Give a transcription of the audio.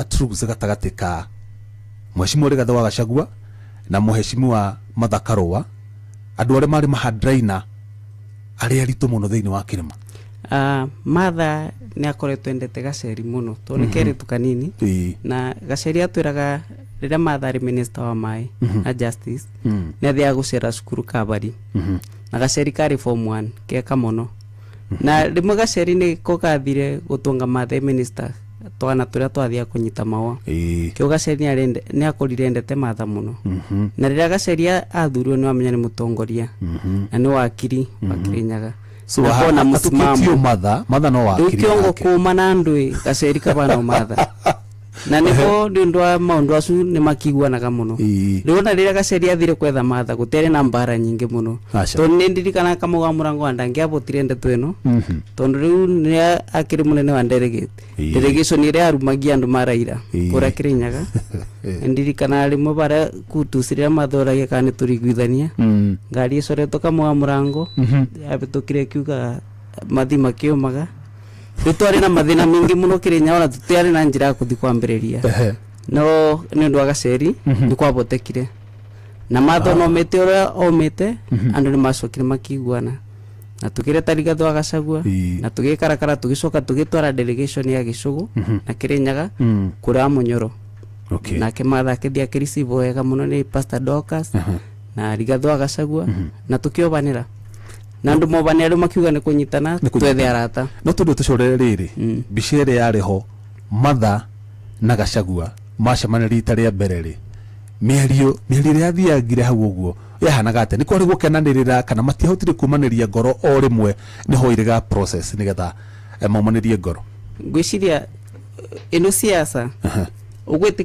truce gatagatĩ ka Mheshimiwa Rigathĩ wa Gachagua na Mheshimiwa Martha Karũa, andũ arĩa marĩ mahandraina arĩa aritũ mũno thĩinĩ wa kĩrĩma? Martha nĩ akoretwo endete Gaceri mũno tondũ nĩ kerĩtu kanini. Na Gaceri atwĩraga rĩrĩa Martha arĩ minister wa maĩ na justice, nĩ athiaga gũcera cukuru Kabari na Gaceri karĩ form 1 ke kamono, na rĩmwe Gaceri nĩ ko gathire gũtũnga Martha e minister, twana tũrĩa twathiaga kũnyita mahũa. Kĩo Gaceri nĩ akorire endete Martha mũno. Na rĩrĩa Gaceri athurirwo, nĩ wamenya nĩ mũtongoria na nĩ wakiri wa Kirinyaga. So Na kona atukĩtio mũsimamo. Martha no Rĩu wakiri kĩongo nake. kũma na andũ ĩ Gaceri kabana Martha, na nĩho nĩ ũndũ wa maũndũ acu nĩ makiguanaga mũno. Rĩu ona rĩrĩa Gaceri athire kwetha Martha, gũtiarĩ na mbara nyingĩ mũno. Aca. Tondũ nĩ ndirikanaga Kamau wa Mũrango wa ndangĩabotire ndeto ĩno, tondũ rĩu nĩ akĩrĩ mũnene wa delegate delegation ĩrĩa yarumagia andũ ma Raila kũrĩa Kĩrĩnyaga. Ndirikanaga rĩmwe barĩa kutus rĩrĩa mathoragia kana nĩ tũriguithania, ngari ĩcoretwo Kamau wa Mũrango yabĩtũkire ĩkiuga mathi makĩũmaga. Rĩu twarĩ na mathĩna maingĩ mũno Kĩrĩnyaga, ona tũtiarĩ na njĩra ya kũthiĩ kwambĩrĩria, no nĩ ũndũ wa Gaceri nĩ kwabotekire, na Martha ona omĩte ũrĩa omĩte, andũ nĩ macokire makĩiguana na tũkĩreta Rigathĩ wa Gachagua. Na tũgĩkarakara, tũgĩcoka tũgĩtwara delegation ya Gĩcũgũ na Kĩrĩnyaga kũrĩa Mũnyoro. Nake Martha akĩthiĩ akĩreceive wega mũno nĩ Pastor Dorcas na Rigathĩ wa Gachagua, na tũkĩobanĩra na andũ mobanĩra, rĩu makiuga nĩ kũnyitana. Nĩ kũnyitana. Twethe arata. No tondũ tũcorere rĩrĩ, mbica ĩrĩa yarĩ ho Martha na Gachagua macemania rita rĩa mbere rĩ, mĩario ĩrĩa yathiangire hau ũguo yahanaga atĩa? Nĩ kwarĩ gũkenanĩrĩra kana matiahotire kumanĩria ngoro o rĩmwe, nĩ hoire ga process nĩgetha maumanĩrie ngoro? Ngwĩciria ĩno siasa ũgwĩtĩkĩra.